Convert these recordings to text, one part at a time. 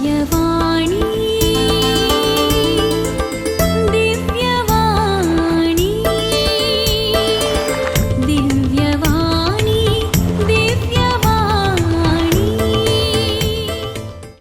दिव्यवाणी, दिव्यवाणी, दिव्यवाणी, दिव्यवाणी.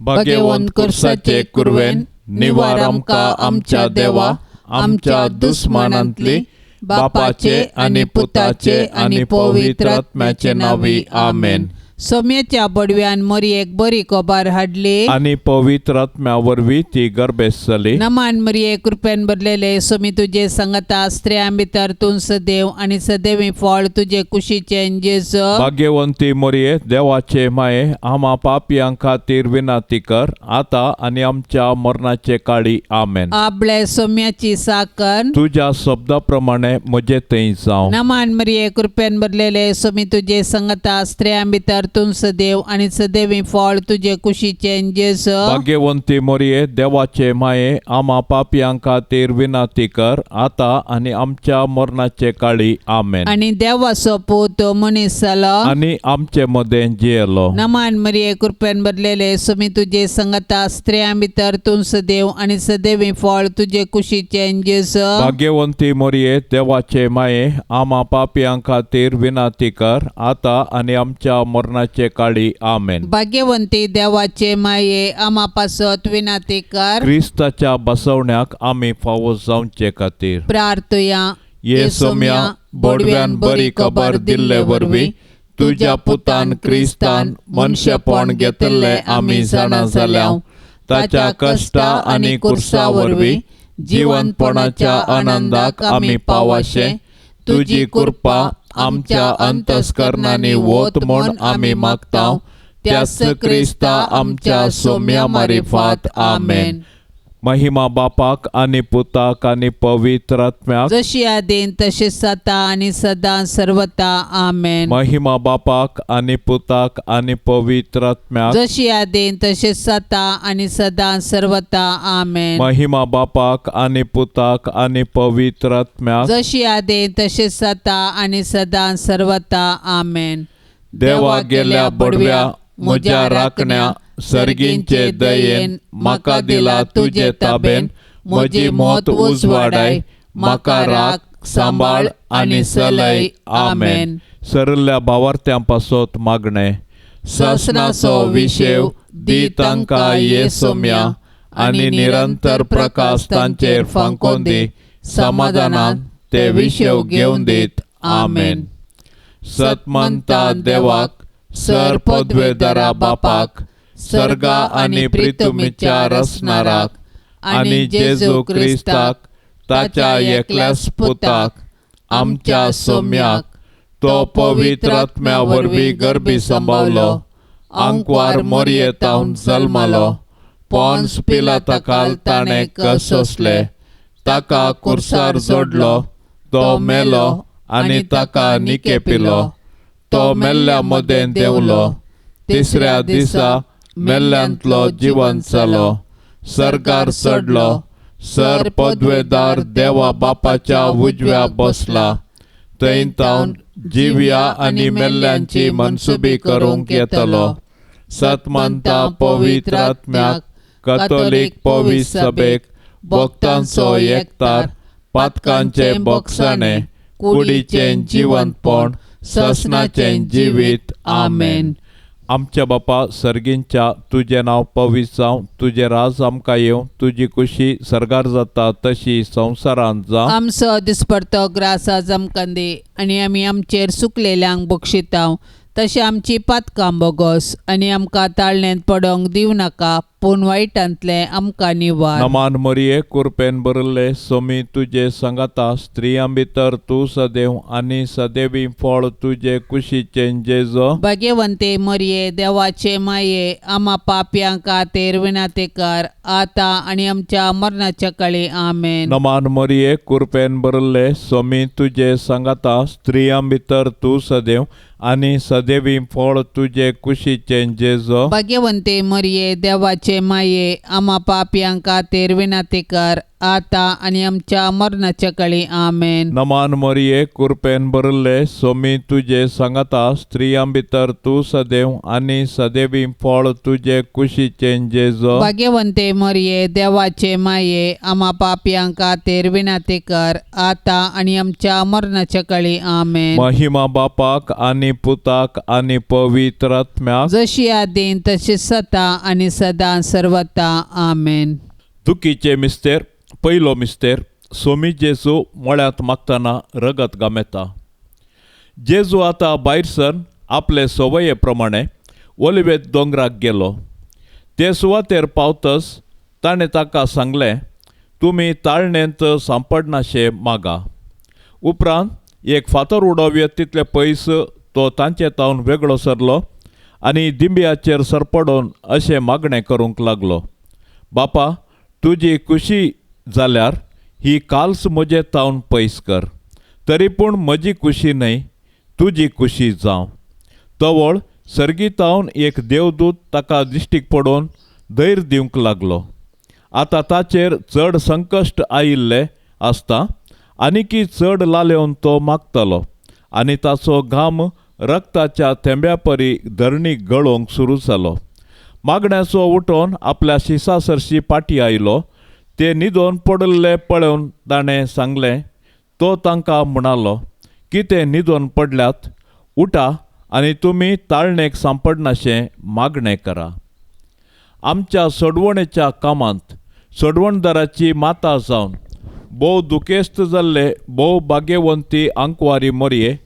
भाग्यवंत कुर्साचे कुरवेन निवार आमकां आमच्या देवा आमच्या दुस्मानांतली बापाचे आनी पुताचे आनी पवित्र आत्म्याचे नांवी आमेन. सोम्याच्या बडव्यान मरयेक बरी खबर हाडली. आनी पवित्र आत्म्या वरवीं ती गर्भेस्त जाली. नमान मरिये, कृपेन भरलेले, सोमी तुजे संगता, स्त्रियां भितर तूं सदैव आनी सदैवी फळ तुजे कुशीचें जेजू. भाग्यवंती मोरये, देवाचे माये, आमा पापयां खातीर विनंती कर आतां आनी आमच्या मरणाचे काळी. आमेन. आपले सोम्याची साकर. तुज्या शब्दा प्रमाणे म्हजे थंय जावं. नमान मरिये, कृपेन भरलेले, सोमी तुजे संगता, स्त्रियां भितर तूं सदैव आनी सदैवी फळ तुजे कुशीचें जेजू. भाग्यवंती मोरये, देवाचे माये, आमा पापयां खातीर विनंती कर आतां आनी आमच्या मरणाचे काळी. आमेन. आनी देवाचो पूत मनीस जालो. आनी आमचे मदें जियेलो. नमान मरिये, कृपेन भरलेले, सोमी तुजे संगता, स्त्रियां भितर तूं सदैव आनी सदैवी फळ तुजे कुशीचें जेजू. भाग्यवंती मोरये, देवाचे माये, आमा पापयां खातीर विनंती कर आतां आनी आमच्या मरणाचे काळी. आमेन. भाग्यवंती देवाचे माये, आमा पासत विनाती कर. क्रिस्ताच्या बसवण्याक आमी फावो जावचे खातीर प्रार्थया. ये सोम्या, बोडव्यान बरी खबर दिल्ले वरवीं तुज्या पुतान क्रिस्तान मनशेपण घेतिल्लें आमी जाणा जाल्या. ताच्या कश्टा आनी कुर्सा वरवीं जिवनपणाच्या आनंदाक आमी पावाशे तुजी कृपा आमच्या अंतस्करणांनी वत म्हूण आमी मागता, त्याच क्रिस्ता आमच्या सोम्या मारिफात. आमेन. महिमा बापाक आनी पुताक आनी पवित्र आत्म्याक. जशी आदीन तशी सता आनी सदां सर्वता. आमेन. महिमा बापाक आनी पुताक आनी पवित्र आत्म्याक. जशी आदीन तशी सता आनी सदां सर्वता. आमेन. महिमा बापाक आनी पुताक आनी पवित्र आत्म्याक. जशी आदीन तशी सता आनी सदां सर्वता. आमेन. देवा गेल्या बडव्या, म्हज्या राखण्या, सर्गींचे दयेन म्हाका दिला तुजे ताबेन, म्हजी मत उजवाडाय, म्हाका राख, सांबाळ आनी सलय. आमेन. सरल्या भावार्थ्यां पासत मागणें. ससनाचो विशेव दी तांकां ये सोम्या आनी निरंतर प्रकाश तांचेर फांकोन दी, समाधानान ते विशेव घेवन दीत. आमेन. सतमंता देवाक, सर पदवेदारा बापाक, सर्गा आनी प्रितुमीच्या रसणाराक आनी जेजू क्रिस्ताक ताच्या एकल्याच पुताक आमच्या सोम्याक, तो पवित्र आत्म्या वरवीं गर्भी सांबावलो, आंकवार मोरयेतावन जल्मालो, पॉन्स पिलाताकाल ताणें कसोसले, ताका कुर्सार जोडलो, तो मेलो आनी ताका निकेपिलो, तो मेल्ल्या मदें देंवलो, तिसऱ्या दिसा मेल्ल्यांतलो जिवंत जालो, सर्गार चडलो, सर पदवेदार देवा बापाच्या उजव्या बसला, थंय तावन जिव्या आनी मेल्ल्यांची मनसुबी करूंक येतलो. सतमंता पवित्र आत्म्याक, कथोलीक पवित्र सभेक, भक्तांचो एकतार, पातकांचे बक्षाणे, कुडीचें जिवंतपण, ससनाचें जिवीत. आमेन. आमच्या बापा सर्गींच्या, तुजें नांव पवित्र जावं, तुजें राज आमकां येवं, तुजी कुशी सर्गार जाता तशी संवसारांत जावं. आमचो दिसपडतो ग्रास आज आमकां दी आनी आमी आमचेर सुकलेल्यांक बक्षितांव तशें आमची पातकां बोगोस आनी आमकां ताळण्यांत पडोंक दिवं नाका, पूण वायटांतलें आमकां निवार. नमान मरिये, कुरपेन भरिल्ले, सोमी तुजे सांगाता, स्त्रियां भितर तूं सदैव आनी सदैवी फळ तुजे कुशीचें जेजो. भाग्यवंते मरिये, देवाचे माये, आमा पापयां खातीर विनाते कर आतां आनी आमच्या मरणाच्या काळी. आमेन. नमान मरिये, कुरपेन भरिल्ले, सोमी तुजे सांगाता, स्त्रियां भितर तूं सदैव आनी सदैवी फळ तुजे कुशीचें जेजो. भाग्यवंते मरिये, देवाचे माये, आमा पापयां खातीर विनाते कर आतां आनी आमच्या मरणाच्या कळी. आमेन. नमान मरिये, कुरपेन भरिल्ले, सोमी तुजे सांगाता, स्त्रियां भितर तूं सदैव आनी सदैवी फळ तुजे कुशीचें जेजो. भाग्यवंते मरिये, देवाचे माये, आमा पापयां खातीर विनंती कर, आतां आनी आमच्या मरणाच्या कळी. आमेन. महिमा बापाक आनी पुताक आनी पवित्र आत्म्याक, जशी आदीन तशी सता आनी सदां सर्वता. आमेन. दुखीचे मिस्तेर. पयलो मिस्तेर. सोमी जेजू मळ्यांत मागतना रगत गामेता. जेजू आतां भायर सर आपले संवये प्रमाणे ओलिवेत दोंगराक गेलो. ते सुवातेर पावतच ताणें ताका सांगलें, तुमी ताळणेंत सांपडनाशे मागा. उपरांत एक फातर उडोवये तितले पयस तो तांचे तावन वेगळो सरलो आनी दिंब्याचेर सरपडोवन अशें मागणें करूंक लागलो, बापा, तुजी खुशी जाल्यार ही काल्स म्हजे तावन पयस कर, तरी पूण म्हजी खुशी न्हय, तुजी खुशी जावं. तवळ सर्गीतावन एक देवदूत ताका दिश्टीक पडोवन धैर्य दिवंक लागलो. आतां ताचेर चड संकश्ट आयिल्लें आसता आनीकी चड लालेवन तो मागतालो आनी ताचो घाम रक्ताच्या थेंब्या परी धरणीक गळोवंक सुरू जालो. मागण्याचो उठोवन आपल्या शिसा सरशी पाटी आयलो. ते न्हिदोन पडिल्ले पळोवन ताणें सांगलें, तो तांकां म्हणालो, कितें न्हिदोन पडल्यात? उठा आनी तुमी ताळणेक सांपडनाशें मागणें करा. आमच्या सोडवणेच्या कामांत सोडवणदाराची माता जावन भोव दुखेस्त जाल्ले भोव भाग्यवंती आंकवारी मोरये,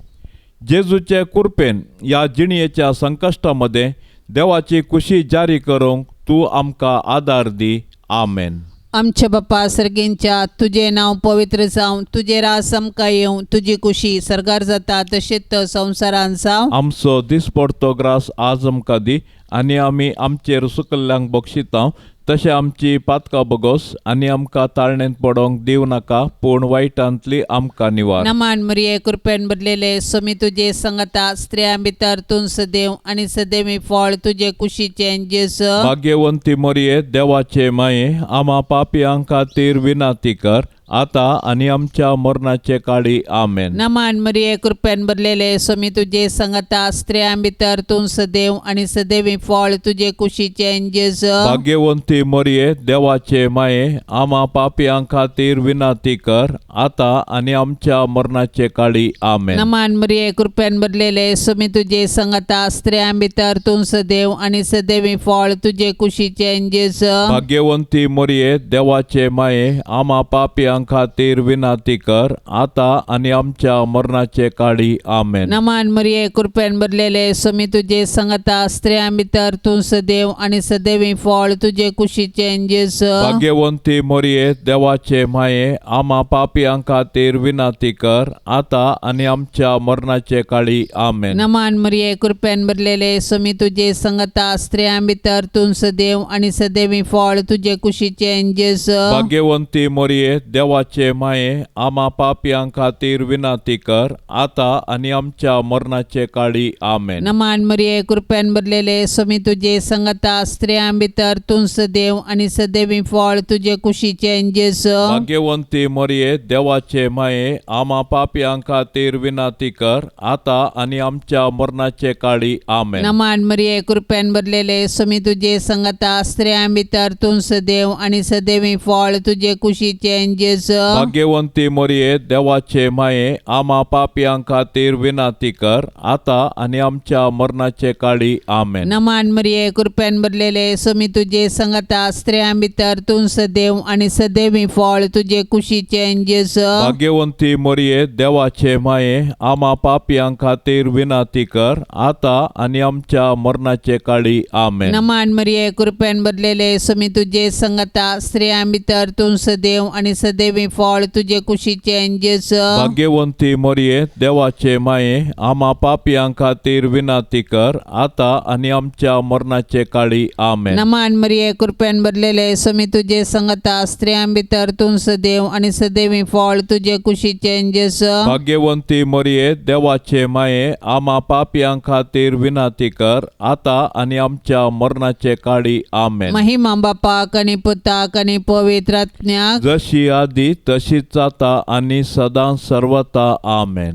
जेजूचे कुरपेन ह्या जिणयेच्या संकश्टा मदें देवाची खुशी जारी करूंक तूं आमकां आदार दी. आमेन. आमच्या बापा सर्गींच्या, तुजें नांव पवित्र जावं, तुजें राज आमकां येवं, तुजी खुशी सर्गार जाता तशेंच संवसारांत जावं. आमचो दिसपडतो ग्रास आज आमकां दी आनी आमी आमचेर सुकल्ल्यांक बक्षिता तशें आमची पातकां बगोस आनी आमकां ताळणेंत पडोवंक दिवं नाका, पूण वायटांतली आमकां निवार. नमान मरिये, कृपेन भरलेले, सोमी तुजे संगता, स्त्रियां भितर तूं सदैव आनी सदैवी फळ तुजे कुशीचें जेजू. भाग्यवंती मरिये, देवाचे माये, आमा पापयां खातीर विनंती कर, आतां आनी आमच्या मरणाचे काळी. आमेन. नमान मरिये, कृपेन भरलेले, सोमी तुजे संगता, स्त्रियां भितर तूं सदैव आनी सदैवी फळ तुजे कुशीचें जेजू. भाग्यवंती मरिये, देवाचे माये, आमा पापयां खातीर विनंती कर, आतां आनी आमच्या मरणाचे काळी. आमेन. नमान मरिये, कृपेन भरलेले, सोमी तुजे संगता, स्त्रियां भितर तूं सदैव आनी सदैवी फळ तुजे कुशीचें जेजू. भाग्यवंती मरिये, देवाचे माये, आमा पापयां खातीर विनंती कर, आतां आनी आमच्या मरणाचे काळी. आमेन. नमान मरिये, कृपेन भरलेले, सोमी तुजे संगता, स्त्रियां भितर तूं सदैव आनी सदैवी फळ तुजे कुशीचें जेजू. भाग्यवंती मरिये, देवाचे माये, आमा पापयां खातीर विनंती कर, आतां आनी आमच्या मरणाचे काळी. आमेन. नमान मरिये, कृपेन भरलेले, सोमी तुजे संगता, स्त्रियां भितर तूं सदैव आनी सदैवी फळ तुजे कुशीचें जेजू. भाग्यवंती मरिये, देवाचे माये, आमा पापयां खातीर विनंती कर, आतां आनी आमच्या मरणाचे काळी. आमेन. नमान मरिये, कृपेन भरलेले, सोमी तुजे संगता, स्त्रियां भितर तूं सदैव आनी सदैवी फळ तुजे कुशीचें जेजू. भाग्यवंती मरिये, देवाचे माये, आमा पापयां खातीर विनंती कर, आतां आनी आमच्या मरणाचे काळी. आमेन. नमान मरिये, कृपेन भरलेले, सोमी तुजे संगता, स्त्रियां भितर तूं सदैव आनी सदैवी फळ तुजे कुशीचें जेजू. भाग्यवंती मरिये, देवाचे माये, आमा पापयां खातीर विनंती कर, आतां आनी आमच्या मरणाचे काळी. आमेन. नमान मरिये, कृपेन भरलेले, सोमी तुजे संगता, स्त्रियां भितर तूं सदैव आनी सदैवी फळ तुजे कुशीचें जेजू. भाग्यवंती मरिये, देवाचे माये, आमा पापयां खातीर विनंती कर, आतां आनी आमच्या मरणाचे काळी. आमेन. नमान मरिये, कृपेन भरलेले, सोमी तुजे संगता, स्त्रियां भितर तूं सदैव आनी सदैवी सदैवी फळ तुजे कुशीचें जेजू. भाग्यवंती मरिये, देवाचे माये, आमा पापयां खातीर विनंती कर, आतां आनी आमच्या मरणाचे काळी. आमेन. नमान मरिये, कृपेन भरलेले, स्वामी तुजे संगता, स्त्रियां भितर तूं सदैव आनी सदैवी फळ तुजे कुशीचें जेजू. भाग्यवंती मरिये, देवाचे माये, आमा पापयां खातीर विनंती कर, आतां आनी आमच्या मरणाचे काळी. आमेन. महिमा बापाक आनी पुताक आनी पवित्र आत्म्याक, जशी आदी तशीच आता आनी सदां सर्वता. आमेन.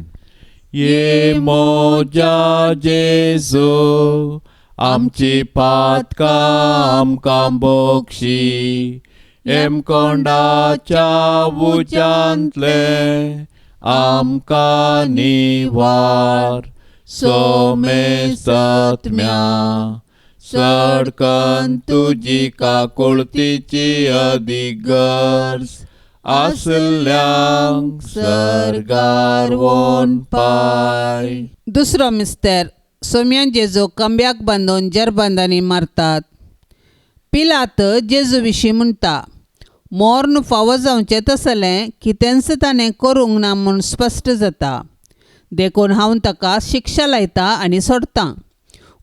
ये मोजा जेजू, आमची पातकां आमकां बक्षी, हेमकोंडाच्या उज्यांतले आमकां निवार, सोमेस्तत्म्या सडकन तुजी काकुळतीची अदीक गरज आसल्ल्यांक सर्गार वोन पाय. दुसरो मिस्तर, सोम्यान जेजू कंब्याक बांदून जरबंदांनी मारतात. पिलात जेजू विशीं म्हणटा, मोर्न फावो जावचें तसलें कितेंच ताणें करूंक ना म्हूण स्पश्ट जाता, देखून हांव ताका शिक्षा लायतां आनी सोडतां.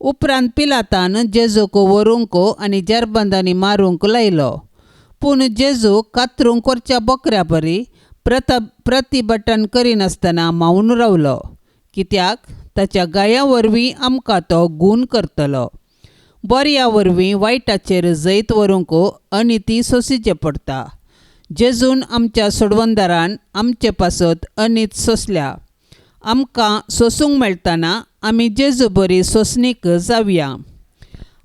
उपरांत पिलातान जेजूक व्हरूंक आनी जरबंदांनी मारूंक लायलो. पूण जेजू कातरूंक व्हरच्या बोकऱ्या बरी प्रतिबटन करिनासतना मावन रावलो, कित्याक ताच्या गाया वरवीं आमकां तो गूण करतलो. बऱ्या वरवीं वायटाचेर जैत व्हरूंक अनिती सोंसिचें पडटा. जेजून आमच्या सोडवणदारान आमचे पासत अनीत सोंसल्या. आमकां सोंसूंक मेळटना आमी जेजू बरी सोंसणीक जावया.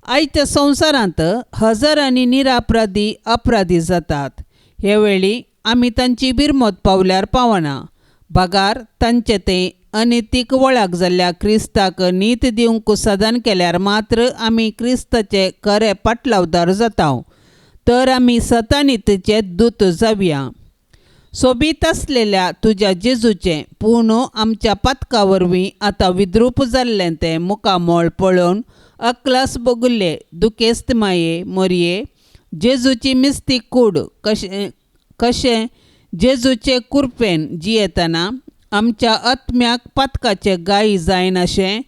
आयच्या संवसारांत हजारांनी निरापराधी अपराधी जातात. हे वेळी आमी तांची बिरमत पावल्यार पावना, बगार तांचे ते अनितीक वळख जाल्ल्या क्रिस्ताक नीत दिवंक साधन केल्यार मात्र आमी क्रिस्ताचे खरे पाटलावदार जाता. तर आमी सतानितीचे दूत जावया. सोबीत आसलेल्या तुज्या जेजूचें पूण आमच्या पातका वरवीं आतां विद्रूप जाल्लें तें मुखामळ पळोवन अकलास भोगिल्ले दुखेस्त माये मोरये, जेजूची मिस्ती कूड कशें कशें जेजूचे कुरपेन जियेतना आमच्या आत्म्याक पातकाचे गायी जायनाशें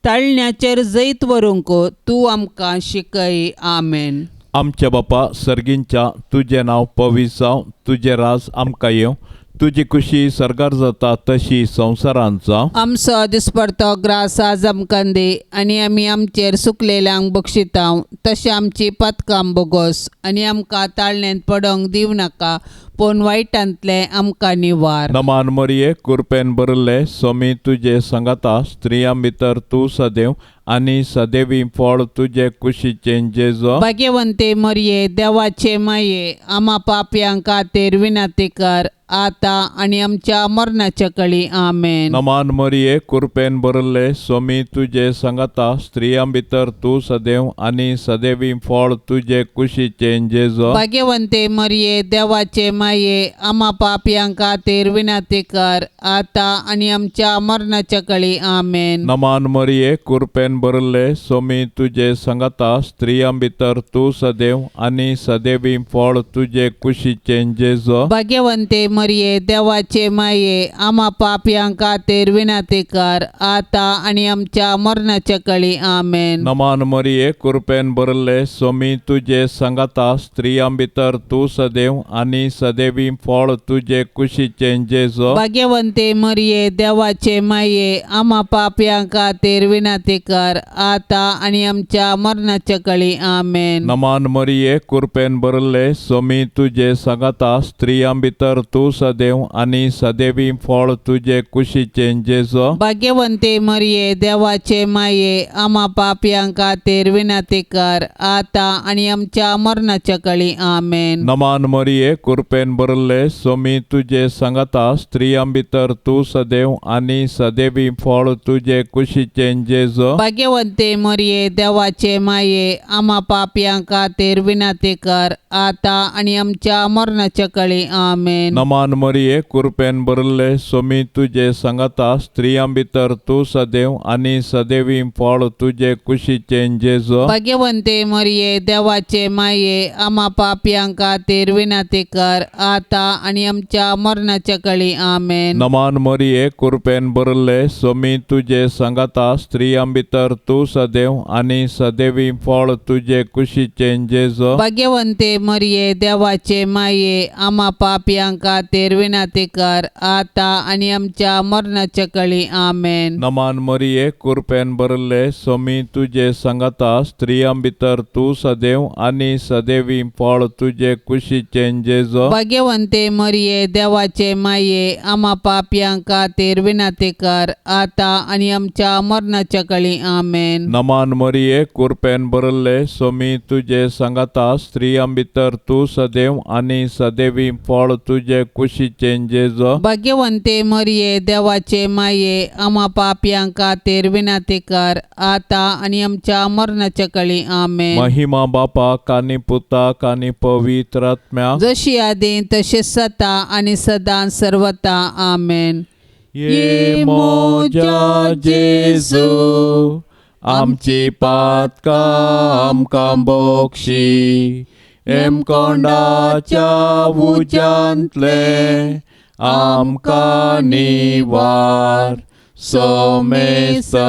ताळण्याचेर जैत व्हरूंक तूं आमकां शिकय. आमेन. आमच्या बापा सर्गींच्या, तुजें नांव पवित्र जावं, तुजें राज आमकां येवं, तुजी खुशी सर्गार जाता तशी संवसारांत जावं. आमचो दिसपडतो ग्रास आज आमकां दी आनी आमी आमचेर सुकलेल्यांक बक्षितांव तशें आमची पातकां बोगोस आनी आमकां ताळण्यांत पडोंक दिवं नाका, पूण वायटांतलें आमकां निवार. नमान मरिये, कुरपेन भरिल्ले, स्वामी तुजे सांगाता, स्त्रियां भितर तूं सदैव आनी सदैवी फळ तुजे कुशीचें जेजो. भाग्यवंते मरिये, देवाचे माये, आमा पापयांक खातीर विनंती कर, आतां आनी आमच्या मरणाच्या कळी. आमेन. नमान मरिये, कुरपेन भरिल्ले, स्वामी तुजे सांगाता, स्त्रियां भितर तूं सदैव आनी सदैवी फळ तुजे कुशीचें जेजो. भाग्यवंते मरिये, देवाचे माये, आमा पापयांक खातीर विनंती कर, आतां आनी आमच्या मरणाच्या कळी. आमेन. नमान मरिये, कुरपेन भरिल्ले, स्वामी तुजे सांगाता, स्त्रियां भितर तूं सदैव आनी सदैवी फळ तुजे कुशीचें जेजो. भाग्यवंते मरिये, देवाचे माये, आमा पापयांक खातीर विनंती कर, आतां आनी आमच्या मरणाच्या कळी. आमेन. नमान मरिये, कुरपेन भरिल्ले, स्वामी तुजे सांगाता, स्त्रियां भितर तूं सदैव आनी सदैवी फळ तुजे कुशीचें जेजो. भाग्यवंते मरिये, देवाचे माये, आमा पापयांक खातीर विनंती कर, आतां आनी आमच्या मरणाच्या कळी. आमेन. नमान मरिये, कुरपेन भरिल्ले, स्वामी तुजे सांगाता, स्त्रियां भितर तूं सदैव आनी सदैवी फळ तुजे कुशीचें जेजो. भाग्यवंते मरिये, देवाचे माये, आमा पापयांक खातीर विनंती कर, आतां आनी आमच्या मरणाच्या कळी. आमेन. नमान मरिये, कुरपेन भरिल्ले, स्वामी तुजे सांगाता, स्त्रियां भितर तूं सदैव आनी सदैवी फळ तुजे कुशीचें जेजो. भाग्यवंते मरिये, देवाचे माये, आमा पापयांक खातीर विनंती कर, आतां आनी आमच्या मरणाच्या कळी. आमेन. नमान मरिये, कुरपेन भरिल्ले, स्वामी तुजे सांगाता, स्त्रियां भितर तूं सदैव आनी सदैवी फळ तुजे कुशीचें जेजो. भाग्यवंते मरिये, देवाचे माये, आमा पापयांक खातीर विनंती कर, आता आनी आमच्या मरणाच्या कळी. आमेन. नमान मरिये, कृपेन भरले, सोमी तुजे सांगाता, स्त्रियां भितर तूं सदैव आनी सदैवी फळ तुजे कुशीचें जेजो. भाग्यवंते मरिये, देवाचे माये, आमा पापयां खातीर विनंती कर, आता आनी आमच्या मरणाच्या कळी. आमेन. नमान मरिये, कृपेन भरले, सोमी तुजे सांगाता, स्त्रियां भितर तूं सदैव आनी सदैवी फळ तुजे कुशीचें जेजो. भाग्यवंते मरिये, देवाचे माये, आमा पापयां खातीर विनंती कर, आता आनी आमच्या मरणाच्या कळी. आमेन. नमान मरिये, कृपेन भरले, सोमी तुजे सांगाता, स्त्रियां भितर तूं सदैव आनी सदैवी फळ तुजे कुशीचें जेजो. भाग्यवंते मरिये, देवाचे माये, आमा पापयां खातीर विनंती कर, आता आनी आमच्या मरणाच्या कळी. आमेन. महिमा बापाक आनी पुताक आनी पवित्र आत्म्याक, जशी आदी तशें सता आनी सदां सर्वता. आमेन. ये मोज्या जेजू, आमची पातकां आमकां बोक्षी, हेमकोंडाच्या उज्यांतले आमकां निवार, सोमेसत्म्या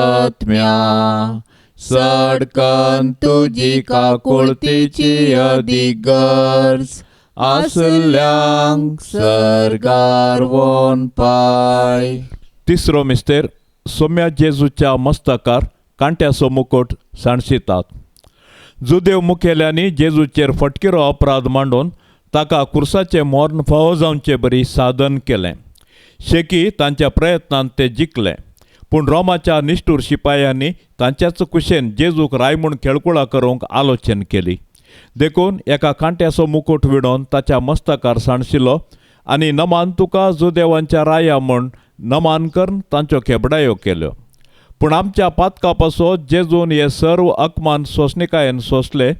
सडकन तुजी काकुळतीची अदीक गरज आसल्यांक सर्गार वोन पाय. तिसरो मिस्तेर. सोम्या जेजूच्या मस्तकार कांट्याचो मुकोट सांडशितात. जुदेव मुखेल्यांनी जेजूचेर फटकिरो अपराध मांडून ताका कुर्साचें मर्ण फावो जावचे बरी साधन केलें. शेकी तांच्या प्रयत्नान ते जिखले, पूण रोमाच्या निश्ठूर शिपायांनी तांच्याच कुशेन जेजूक राय म्हूण खेळकुळा करूंक आलोचन केली. देखून एका कांट्याचो मुकूट विणोवन ताच्या मस्तकार सांडशिलो आनी नमान तुका जुदेवांच्या राया म्हूण नमान करून तांच्यो खेबडायो केल्यो. पूण आमच्या पातका पासत जेजून हे सर्व अकमान सोंसणिकायेन सोंसले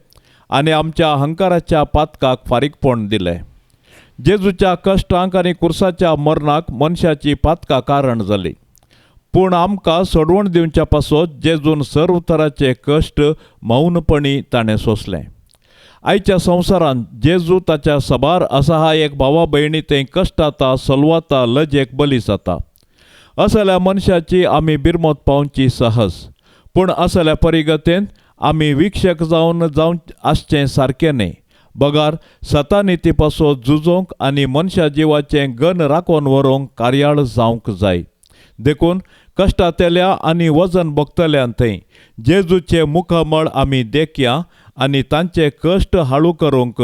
आनी आमच्या अहंकाराच्या पातकाक फारीकपण दिलें. जेजूच्या कश्टांक आनी कुर्साच्या मरणाक मनशाची पातकां कारण जाली, पूण आमकां सोडवण दिवच्या पासत जेजून सर्व तराचे कश्ट मौनपणी ताणें सोंसलें. आयच्या संवसारांत जेजू ताच्या सबार असहायक भावा भयणी थंय कश्टाता, सलवाता, लजेक बली जाता. असल्या मनशाची आमी बिरमत पावची सहज, पूण असल्या परिगतेन आमी विक्षक जावन जावन आसचें सारकें न्हय, बगार सतानिती पासत झुजोंक आनी मनशा जिवाचें गन राखून व्हरूंक कार्याळ जावंक जाय. देखून कश्टांतल्या आनी वजन भोगतल्यान थंय जेजूचें मुखामळ आमी देखया आनी तांचे कश्ट हाळू करूंक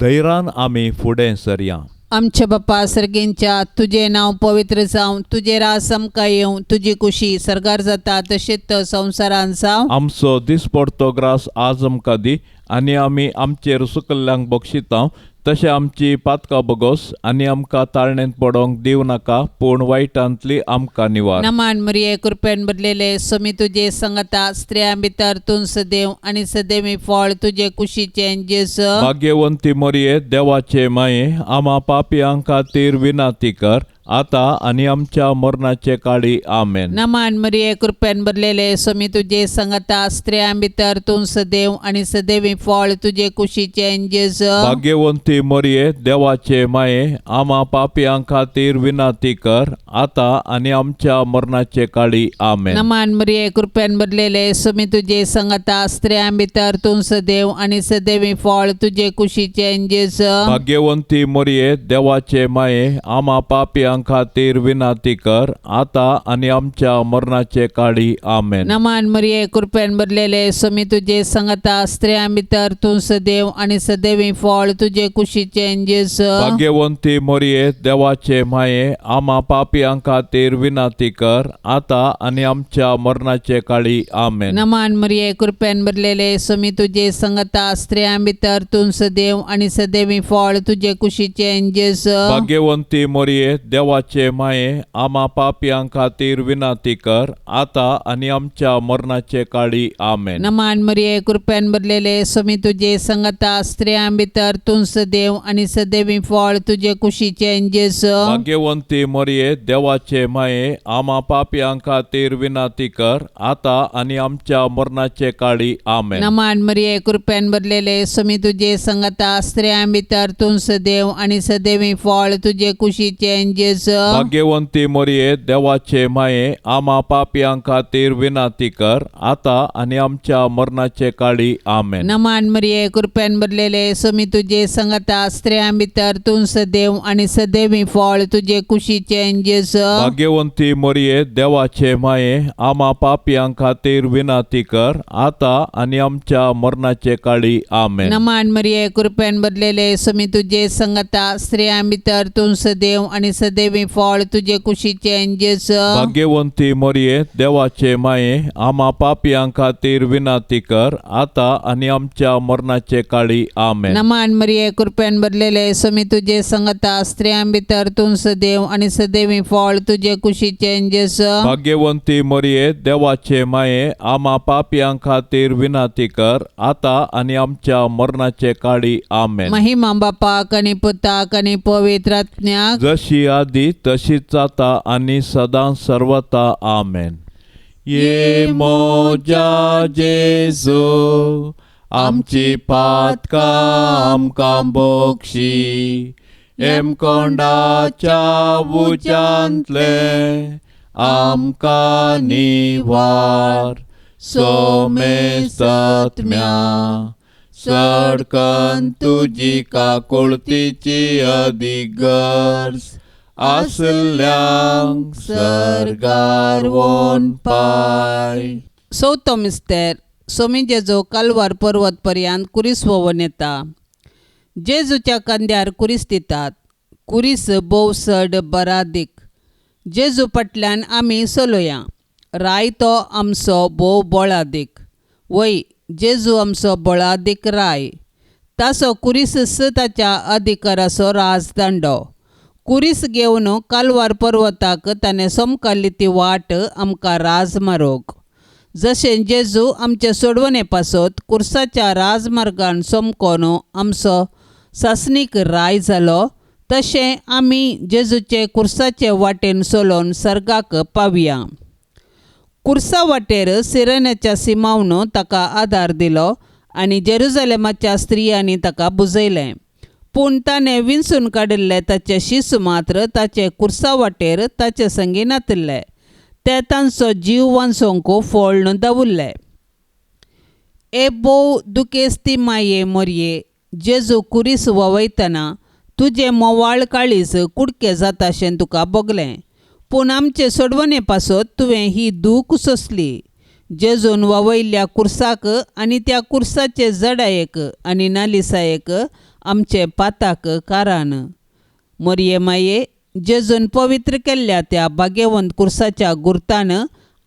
धैर्यान आमी फुडें सरया. आमच्या बापा सर्गेंच्या, तुजें नांव पवित्र जावं, तुजें राज आमकां येवं, तुजी कुशी सर्गार जाता तशेंच संवसारांत जावं. आमचो दिसपडतो ग्रास आज आमकां दी आनी आमी आमचेर सुकल्ल्यांक बक्षिता तशें आमची पातकां बगोस आनी आमकां ताळणेंत पडोंक दिवं नाका, पूण वायटांतली आमकां निवार. नमान मरिये, कृपेन भरलेले, स्वामी तुजे संगता, स्त्रियां भितर तूं सदैव आनी सदैवी फळ तुजे कुशीचें जेजू. भाग्यवंती मरिये, देवाचे माये, आमा पापयां खातीर विनंती कर, आता आनी आमच्या मरणाचे काळी. आमेन. नमान मरिये, कृपेन भरलेले, स्वामी तुजे संगता, स्त्रियां भितर तूं सदैव आनी सदैवी फळ तुजे कुशीचें जेजू. भाग्यवंती मरिये, देवाचे माये, आमा पापयां खातीर विनंती कर, आता आनी आमच्या मरणाचे काळी. आमेन. नमान मरिये, कृपेन भरलेले, स्वामी तुजे संगता, स्त्रियां भितर तूं सदैव आनी सदैवी फळ तुजे कुशीचें जेजू. भाग्यवंती मरिये, देवाचे माये, आमा पापयां खातीर विनंती कर, आता आनी आमच्या मरणाचे काळी. आमेन. नमान मरिये, कृपेन भरलेले, स्वामी तुजे संगता, स्त्रियां भितर तूं सदैव आनी सदैवी फळ तुजे कुशीचें जेजू. भाग्यवंती मरिये, देवाचे माये, आमा पापयां खातीर विनंती कर, आता आनी आमच्या मरणाचे काळी. आमेन. नमान मरिये, कृपेन भरलेले, स्वामी तुजे संगता, स्त्रियां भितर तूं सदैव आनी सदैवी फळ तुजे कुशीचें जेजू. भाग्यवंती मरिये, देवाचे माये, आमा पापयां खातीर विनंती कर, आतां आनी आमच्या मरणाचे काळी. आमेन. नमान मरिये, कृपेन भरलेले, स्वामी तुजे संगता, स्त्रियां भितर तूं सदैव आनी सदैवी फळ तुजे कुशीचें जेजू. भाग्यवंती मरिये, देवाचे माये, आमा पापयां खातीर विनंती कर, आतां आनी आमच्या मरणाचे काळी. आमेन. नमान मरिये, कृपेन भरलेले, स्वामी तुजे संगता, स्त्रियां भितर तूं सदैव आनी सदैवी फळ तुजे कुशीचें जेजू. भाग्यवंती मरिये, देवाचे माये, आमा पापयां खातीर विनंती कर, आतां आनी आमच्या मरणाचे काळी. आमेन. नमान मरिये, कृपेन भरलेले, स्वामी तुजे संगता, स्त्रियां भितर तूं सदैव आनी सदैवी फळ तुजे कुशीचें जेजू. भाग्यवंती मरिये, देवाचे माये, आमा पापयां खातीर विनंती कर, आतां आनी आमच्या मरणाचे काळी. आमेन. नमान मरिये, कृपेन भरलेले, स्वामी तुजे संगता, स्त्रियां भितर तूं सदैव आनी सदैवी फळ तुजे कुशीचें जेजू. भाग्यवंती मरिये, देवाचे माये, आमा पापयां खातीर विनंती कर, आतां आनी आमच्या मरणाचे काळी. आमेन. नमान मरिये, कृपेन भरलेले, स्वामी तुजे संगता, स्त्रियां भितर तूं सदैव आनी सदैवी फळ तुजे कुशीचें जेजू. भाग्यवंती मरिये, देवाचे माये, आमा पापयां खातीर विनंती कर, आतां आनी आमच्या मरणाचे काळी. आमेन. महिमा बापाक आनी पुताक आनी पवित्र आत्म्याक, जशी आदी तशीच जाता आनी सदां सर्वता. आमेन. ये मोजा जेजू, आमची पातकां आमकां बक्षी, हेमकोंडाच्या उज्यांतले आमकां निवार, सोमेसत्म्या सडकन तुजी काकुळतीची अदीक गरज आसल्यांक सर्गार वोन पाय. चवथो मिस्तेर. सोमी जेजू कालवार पर्वत पर्यंत कुरीस व्होवन येता. जेजूच्या खांद्यार कुरीस दितात. कुरीस भोव चड बरादीक. जेजू फाटल्यान आमी चलोया, राय तो आमचो भोव बळादीक. वय, जेजू आमचो बळादीक राय. ताचो कुरीस ताच्या अधिकाराचो राजदांडो. कुरीस घेवन कालवार पर्वताक ताणें सोमकाल्ली ती वाट आमकां राजमार्ग. जशें जेजू आमचे सोडवणे पासत कुर्साच्या राजमार्गान सोमकोन आमचो सासणीक राय जालो, तशें आमी जेजूचे कुर्साचे वाटेन चलोवन सर्गाक पावया. कुर्सा वाटेर सिरेनाच्या सिमावन ताका आदार दिलो आनी जेरुजलेमाच्या स्त्रियांनी ताका बुजयलें. पूण ताणें विंचून काडिल्ले ताचे शिशू मात्र ताचे कुर्सा वाटेर ताचे संगी नातिल्ले. ते तांचो जीव वांचोवंक फोळ्ण दवरले. ए भोव दुखेस्ती माये मोरये, जेजू कुरीस व्हांवयतना तुजें मोवाळ काळीज कुडके जाताशें तुका भोगलें, पूण आमचे सोडवणे पासत तुवें ही दूख सोंसली. जेजून व्हांवयल्ल्या कुर्साक आनी त्या कुर्साचे जडायेक आनी नालिसायेक आमचे पाताक कारान. मोरये माये, जेजून पवित्र केल्ल्या त्या भाग्यवंत कुर्साच्या गुर्तान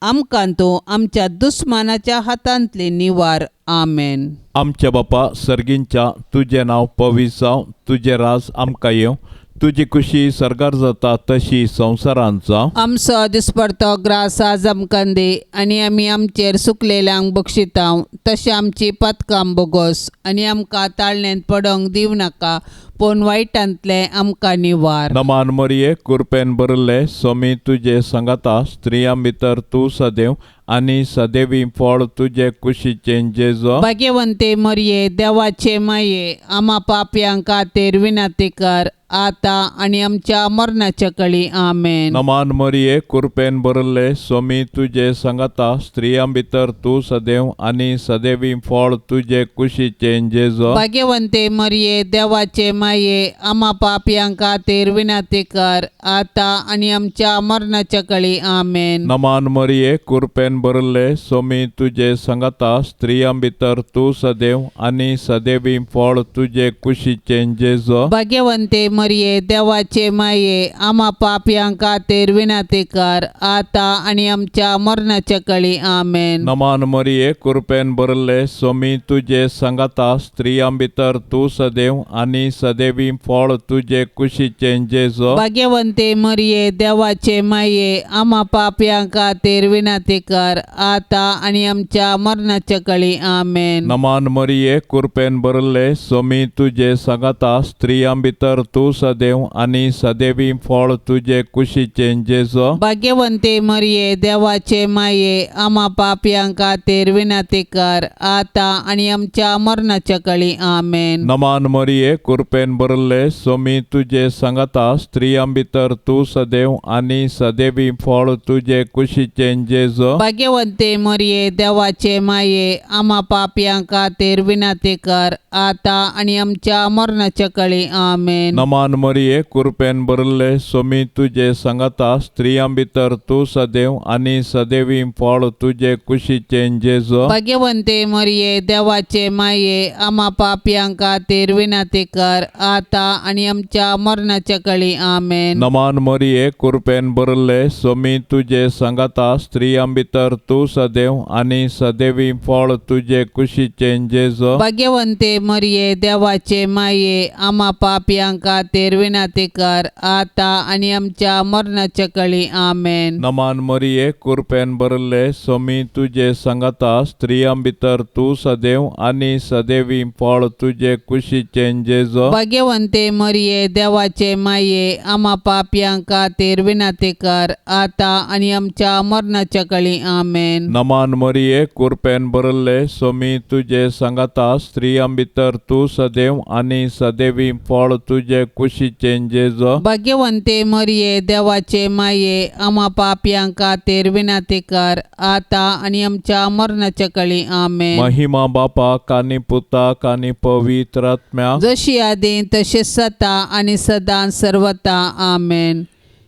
आमकां तूं आमच्या दुस्मानाच्या हातांतली निवार. आमेन. आमच्या बापा सर्गींच्या, तुजें नांव पवित्र जावं, तुजें राज आमकां येवं, तुजी खुशी सर्गार जाता तशी संवसारांत जावं. आमचो दिसपडतो ग्रास आज आमकां दी आनी आमी आमचेर सुकलेल्यांक बक्षितांव, तशें आमची पातकां बोगोस आनी आमकां ताळणेंत पडोंक दिवं नाका, पूण वायटांतलें आमकां निवार. नमान मरिये, कृपेन भरिल्ले, स्वामी तुजे सांगाता, स्त्रियां भितर तूं सदैव आनी सदैवी फळ तुजे कुशीचें जेजो. भाग्यवंते मरिये, देवाचे माये, आमा पापयांक खातीर विनंती कर, आतां आनी आमच्या मरणाच्या कळी. आमेन. नमान मरिये, कृपेन भरिल्ले, स्वामी तुजे सांगाता, स्त्रियां भितर तूं सदैव आनी सदैवी फळ तुजे कुशीचें जेजो. भाग्यवंते मरिये, देवाचे माये, आमा पापयांक खातीर विनंती कर, आतां आनी आमच्या मरणाच्या कळी. आमेन. नमान मरिये, कृपेन भरिल्ले, स्वामी तुजे सांगाता, स्त्रियां भितर तूं सदैव आनी सदैवी फळ तुजे कुशीचें जेजो. भाग्यवंते मरिये देवाचे माये आमा पापयां खातीर विनंती कर आतां आनी आमच्या मरणाच्या कळी. आमेन. नमान मरिये, कृपेन भरले, सोमी तुजे सांगाता, स्त्रियां भितर तूं सदैव आनी सदैवी फळ तुजे कुशीचें जेजो. भाग्यवंते मरिये देवाचे माये आमा पापयां खातीर विनंती कर आतां आनी आमच्या मरणाच्या कळी. आमेन. नमान मरिये, कृपेन भरले, सोमी तुजे सांगाता, स्त्रियां भितर तूं सदैव आनी सदैवी फळ तुजे कुशीचें जेजो. भाग्यवंते मरिये देवाचे माये आमा पापयां खातीर विनंती कर आतां आनी आमच्या मरणाच्या कळी. आमेन. नमान मरिये, कृपेन भरले, सोमी तुजे सांगाता, स्त्रियां भितर तूं सदैव आनी सदैवी फळ तुजे कुशीचें जेजो. भाग्यवंते मरिये देवाचे माये आमा पापयां खातीर विनंती कर आतां आनी आमच्या मरणाच्या कळी. आमेन. नमान मरिये, कृपेन भरले, सोमी तुजे सांगाता, स्त्रियां भितर तूं सदैव आनी सदैवी फळ तुजे कुशीचें जेजो. भाग्यवंते मरिये देवाचे माये आमा पापयां खातीर विनंती कर आतां आनी आमच्या मरणाच्या कळी. आमेन. नमान मरिये, कृपेन भरले, सोमी तुजे सांगाता, स्त्रियां भितर तूं सदैव आनी सदैवी फळ तुजे कुशीचें जेजो. भाग्यवंते मरिये देवाचे माये आमा पापयां खातीर विनंती कर आतां आनी आमच्या मरणाच्या कळी. आमेन. नमान मरिये, कृपेन भरले, सोमी तुजे सांगाता, स्त्रियां भितर तूं सदैव आनी सदैवी फळ तुजे कुशीचें जेजो. भाग्यवंते मरिये देवाचे माये आमा पापयां खातीर विनंती कर आतां आनी आमच्या मरणाच्या कळी. आमेन. नमान मरिये, कृपेन भरले, सोमी तुजे सांगाता, स्त्रियां भितर तूं सदैव आनी सदैवी फळ तुजे कुशीचें जेजो. भाग्यवंते मरिये देवाचे माये आमा पापयां खातीर विनंती कर आतां आनी आमच्या मरणाच्या कळी. आमेन. महिमा बापाक आनी पुताक आनी पवित्र आत्म्याक, जशी आदी तशें सता आनी सदां सर्वता. आमेन.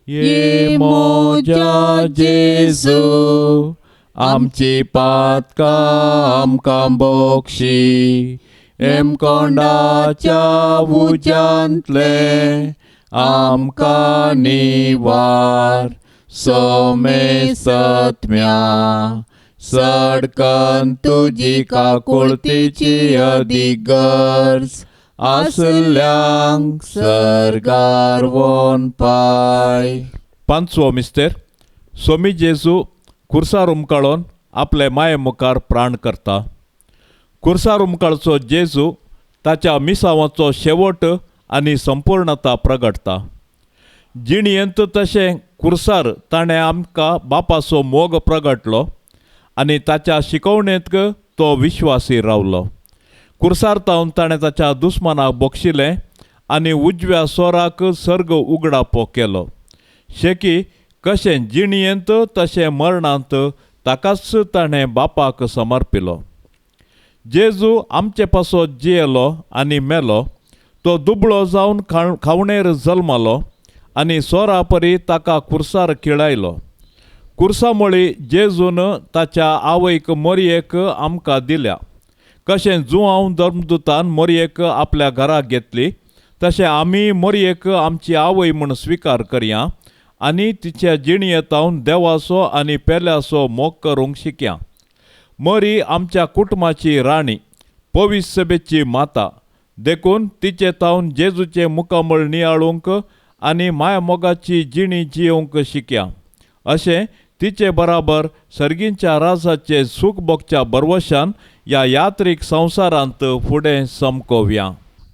ये मोजा जेजू, आमची पातकां आमकां बोक्षी, हेमकोंडाच्या उज्यांतले आमकां निवार, सोमेसत्म्या सडकन तुजी काकुळतीची अदीक गरज आसल्यांक सर्गार वोन पाय. पांचवो मिस्तेर. सोमी जेजू कुर्सार उमकाळोन आपले माये मुखार प्राण करता. कुर्सार उमकाळचो जेजू ताच्या मिसावाचो शेवट आनी संपूर्णता प्रगटता. जिणयेंत तशें कुर्सार ताणें आमकां बापाचो मोग प्रगटलो आनी ताच्या शिकवणेंत तो विश्वासी रावलो. कुर्सार तावन ताणें ताच्या दुस्मानाक बक्षिलें आनी उजव्या सोराक सर्ग उगडापो केलो. शेकी कशें जिणयेंत तशें मरणांत ताकाच ताणें बापाक समर्पिलो. जेजू आमचे पासत जियेलो आनी मेलो. तो दुबळो जावन खावणेर जल्मालो आनी सोरा परी ताका कुर्सार खिळायलो. कुर्सा मळी जेजून ताच्या आवयक मोरयेक आमकां दिल्या. कशें जुआंव धर्मदूतान मोरयेक आपल्या घरा घेतली तशें आमी मोरयेक आमची आवय म्हूण स्विकार करया आनी तिच्या जिणयेतावन देवाचो आनी पेल्याचो मोग करूंक शिकया. मरी आमच्या कुटुंबाची राणी, पवित्र सभेची माता, देखून तिचे तावन जेजूचें मुखामळ नियाळूंक आनी माया मोगाची जिणी जियोवंक शिकया. अशें तिचे बराबर सर्गींच्या राजाचे सूख भोगच्या भरवशान ह्या यात्रीक संवसारांत फुडें समकोवया.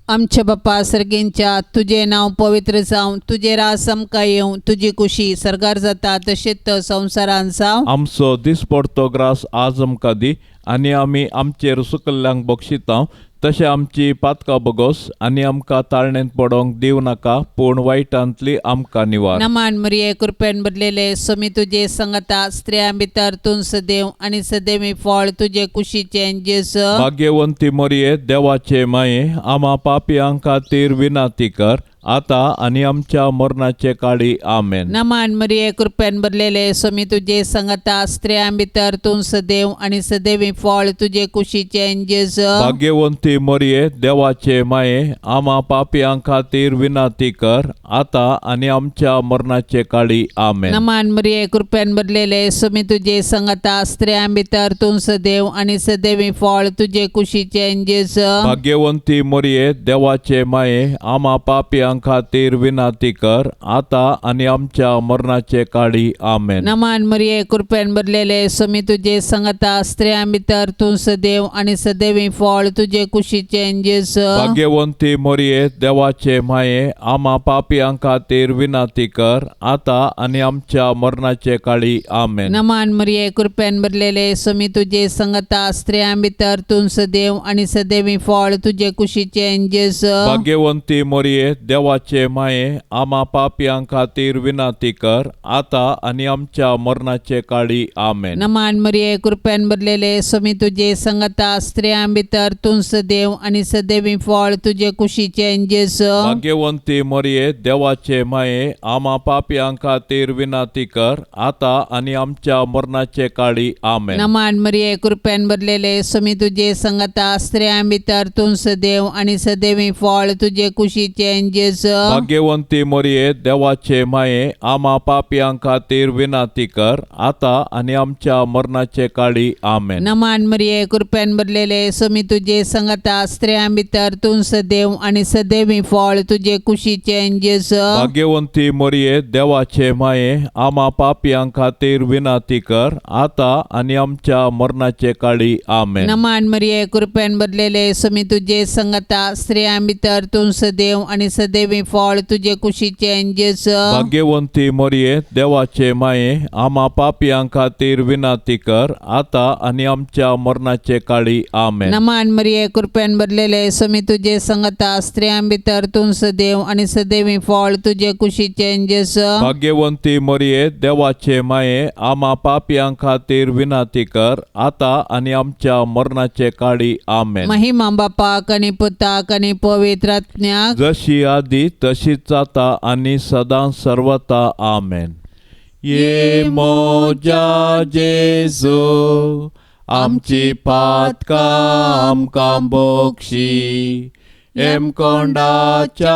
आमच्या बापा सर्गींच्या, तुजें नांव पवित्र जावं, तुजें राज आमकां येवं, तुजी कुशी सर्गार जाता तशेंच संवसारांत जावं. आमचो दिसपडतो ग्रास आज आमकां दी आनी आमी आमचेर सुकल्ल्यांक बक्षिता तशें आमची पातकां बगोस आनी आमकां ताळणेंत पडोंक दिवं नाका, पूण वायटांतली आमकां निवार. नमान मरिये, कृपेन भरलेले, सोमी तुजे संगता, स्त्रियां भितर तूं सदैव आनी सदैवी फळ तुजे कुशीचें जेजू. भाग्यवंती मरिये, देवाचे माये, आमा पापयां खातीर विनाती कर आतां आनी आमच्या मरणाचे काळी. आमेन. नमान मरिये, कृपेन भरलेले, स्वामी तुजे संगता, स्त्रियां भितर तूं सदैव आनी सदैवी फळ तुजे कुशीचें जेजू. भाग्यवंती मरिये, देवाचे माये, आमा पापयां खातीर विनंती कर, आतां आनी आमच्या मरणाचे काळी. आमेन. नमान मरिये, कृपेन भरलेले, स्वामी तुजे संगता, स्त्रियां भितर तूं सदैव आनी सदैवी फळ तुजे कुशीचें जेजू. भाग्यवंती मरिये, देवाचे माये, आमा पापयां खातीर विनंती कर, आतां आनी आमच्या मरणाचे काळी. आमेन. नमान मरिये, कृपेन भरलेले, स्वामी तुजे संगता, स्त्रियां भितर तूं सदैव आनी सदैवी फळ तुजे कुशीचें जेजू. भाग्यवंती मरिये, देवाचे माये, आमा पापयां खातीर विनंती कर, आतां आनी आमच्या मरणाचे काळी. आमेन. नमान मरिये, कृपेन भरलेले, स्वामी तुजे संगता, स्त्रियां भितर तूं सदैव आनी सदैवी फळ तुजे कुशीचें जेजू. भाग्यवंती मरिये, देवाचे माये, आमा पापयां खातीर विनंती कर, आतां आनी आमच्या मरणाचे काळी. आमेन. नमान मरिये, कृपेन भरलेले, स्वामी तुजे संगता, स्त्रियां भितर तूं सदैव आनी सदैवी फळ तुजे कुशीचें जेजू. भाग्यवंती मरिये, देवाचे माये, आमा पापयां खातीर विनंती कर, आतां आनी आमच्या मरणाचे काळी. आमेन. नमान मरिये, कृपेन भरलेले, स्वामी तुजे संगता, स्त्रियां भितर तूं सदैव आनी सदैवी फळ तुजे कुशीचें जेजू. भाग्यवंती मरिये, देवाचे माये, आमा पापयां खातीर विनंती कर, आतां आनी आमच्या मरणाचे काळी. आमेन. नमान मरिये, कृपेन भरलेले, स्वामी तुजे संगता, स्त्रियां भितर तूं सदैव आनी सदैवी फळ तुजे कुशीचें जेजू. भाग्यवंती मरिये, देवाचे माये, आमा पापयां खातीर विनंती कर, आतां आनी आमच्या मरणाचे काळी. आमेन. नमान मरिये, कृपेन भरलेले, स्वामी तुजे संगता, स्त्रियां भितर तूं सदैव आनी सदैवी फळ तुजे कुशीचें जेजू. भाग्यवंती मरिये, देवाचे माये, आमा पापयां खातीर विनंती कर, आतां आनी आमच्या मरणाचे काळी. आमेन. नमान मरिये, कृपेन भरलेले, स्वामी तुजे संगता, स्त्रियां भितर तूं सदैव आनी सदैवी फळ तुजे कुशीचें जेजू. भाग्यवंती मरिये, देवाचे माये, आमा पापयां खातीर विनंती कर, आतां आनी आमच्या मरणाचे काळी. आमेन. महिमा बापाक आनी पुताक आनी पवित्र आत्म्याक, जशी आदी तशीच आता आनी सदां सर्वता. आमेन. ये मोजा जेजू, आमची पातकां आमकां बक्षी, हेमकोंडाच्या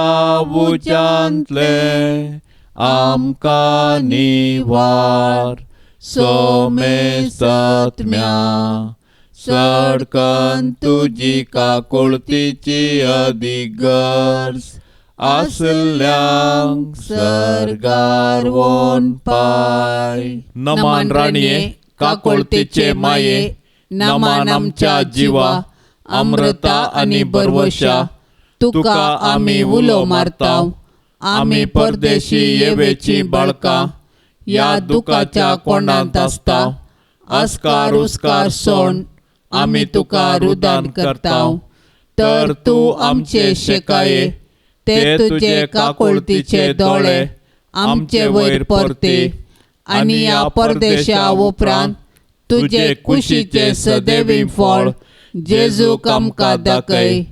उज्यांतले आमकां निवार, सोमेस्तत्म्या सडकन तुजी काकुळतीची अदीक गरज आसल्यांक सर्गार वोन पाय. नमान राणये, काकुळतीचे माये, नमान आमच्या जिवा, अमृता आनी बरवशा, तुका आमी उलो मारताव. आमी परदेशी येवेची बाळकां ह्या दुखाच्या कोंडांत आसता. आस्कार उस्कार सोण आमी तुका रुदान करताव, तर तूं आमचे शेकाये ते तुजे काकुळतीचे दोळे आमचे वयर परते आनी ह्या परदेशा उपरांत तुजे कुशीचे सदैवी फळ जेजूक आमकां दाखय.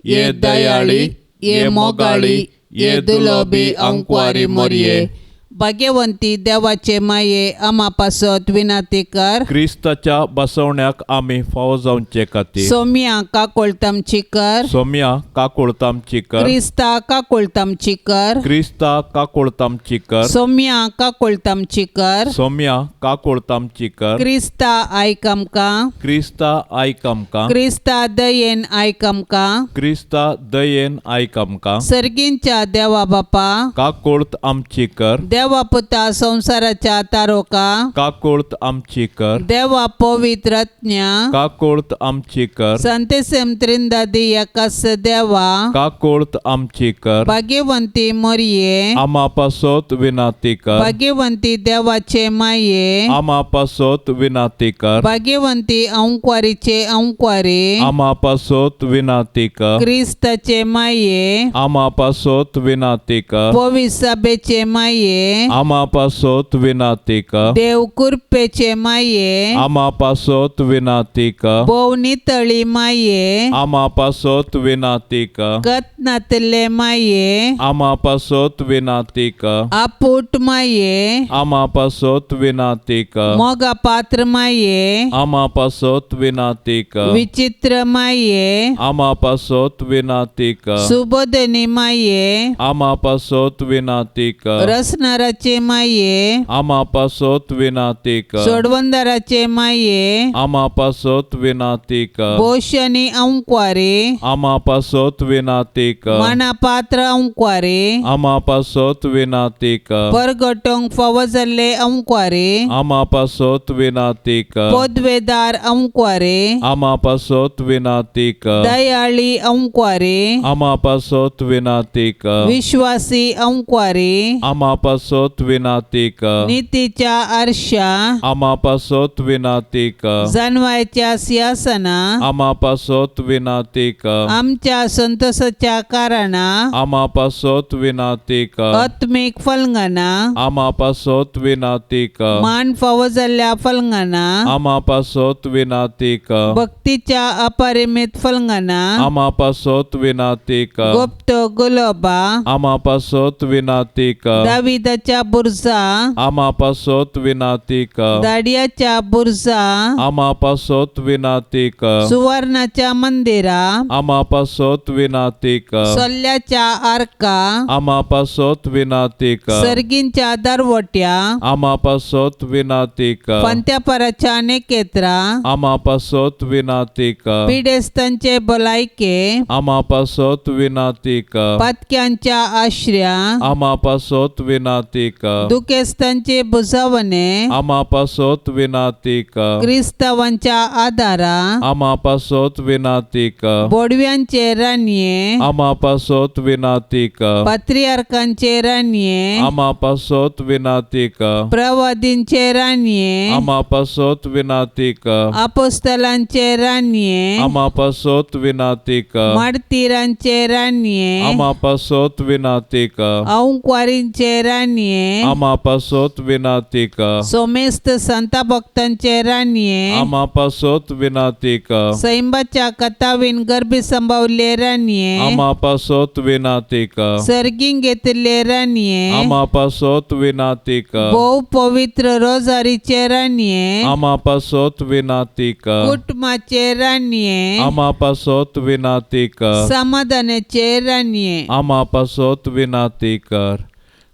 ये दयाळी, ये मोगाळी, ये दुलोबी अंकवारी मोरये, भाग्यवंती देवाचे माये, आमा पासत विनंती कर. क्रिस्ताच्या बसवण्याक आमी फावो जावचे खातीर. सोम्या काकुळतमची कर. सोम्या काकुळतामची कर. क्रिस्ता काकुळतमची कर. क्रिस्ता काकुळतामची कर. सोम्या काकुळतमची कर. सोम्या काकुळतामची कर. क्रिस्ता आयक आमकां. क्रिस्ता आयक आमकां. क्रिस्ता दयेन आयक आमकां. क्रिस्ता दयेन आयक आमकां. सर्गींच्या देवा बापा, काकुळत आमची कर. देवा पुता संसाराच्या तारोका, काकुळत आमची कर. देवा पवित्र आत्म्या, काकुळत आमची कर. संतेसम त्रिंदादी एकास देवा, काकुळत आमची कर. भाग्यवंती मोरये, आमा पासत विनंती कर. भाग्यवंती देवाचे माये, आमा पासत विनंती कर. भाग्यवंती अंकवारीचे अंकवारी, आमा पासत विनंती कर. क्रिस्ताचे माये, आमा पासत विनंती कर. पवित्र सभेचे माये, माये, आमा पासत विनाती कर। देव कुरपेचे माये, आमा पासत विनाती कर। भोव नितळी माये, आमा पासत विनाती कर। गत नातले माये, आमा पासत विनाती कर। आपूट माये, आमा पासत विनाती कर। मोगा पात्र माये, आमा पासत विनाती कर। विचित्र माये, आमा पासत विनाती कर। सुबोधनी माये, आमा पासत विनाती कर। रसनाराचे माये, आमा पासत विनाती कर। सोडवंदाराचे माये, आमा पासत विनाती कर। बोशनी अंक्वारे, आमा पासत विनाती कर। मानापात्र अंक्वारे, आमा पासत विनाती कर। परगटोंक फावो जाल्ले अंक्वारे, आमा पासत विनाती कर। पदवेदार अंक्वारे, आमा पासत विनाती कर। दयाळी अंक्वारे, आमा पासत विनाती कर। विश्वासी अंक्वारे, आमा पासत विनाती कर। नितीच्या आरशा, आमा पासत विनाती कर। जानवायच्या सिंहासना, आमा पासत विनाती कर। आमच्या संतोषाच्या कारणा, आमा पासत विनाती कर। आत्मीक फलंगना, आमा पासत विनाती कर। मान फावो जाल्ल्या फलंगना, आमा पासत विनाती कर। भक्तीच्या अपरिमित फलंगना, आमा पासत विनाती कर। गुप्त गुलोबा, आमा पासत विनाती कर। दाविदाच्या बुरजा, आमा पासत विनाती कर। दाडियाच्या बुरजा, आमा पासत विनाती कर। सुवर्णाच्या मंदिरा, आमा पासत विनाती कर। सोल्ल्याच्या आर्का, आमा पासत विनाती कर। सर्गींच्या दरवट्या, आमा पासत विनाती कर। फांत्यापराच्या नेकेत्रा, आमा पासत विनाती कर। पिडेस्तांचे भलायके, आमा पासत विनाती कर। पातक्यांच्या आश्र्या, आमा पासत विनाती कर। दुखेस्तांचे बुजावणे, आमा पासत विनाती कर। क्रिस्तावांच्या आदारा, आमा पासत विनाती कर। बोडव्यांचे रानये, आमा पासत विनाती कर। पात्रियार्कांचे रानये, आमा पासत विनाती कर। प्रवादींचे रानये, आमा पासत विनाती कर। अपोस्तलांचे रानये, आमा पासत विनाती कर। मार्तीरांचे रानये, आमा पासत विनाती कर। औंक्वारींचे रानये, आमा पासत विनाती कर। सोमेस्त संता भक्तांचे रानये, आमा पासत विनाती कर। सैंबाच्या कथावीन गर्भी संभावले रानये, आमा पासत विनाती कर। सर्गीं घेतिल्ले रानये, आमा पासत विनाती कर। भोव पवित्र रोजारीचे रानये, आमा पासत विनाती कर। कुटुंबाचे रानये, आमा पासत विनाती कर। समाधानाचे रानये। आमा पासत विनाती कर।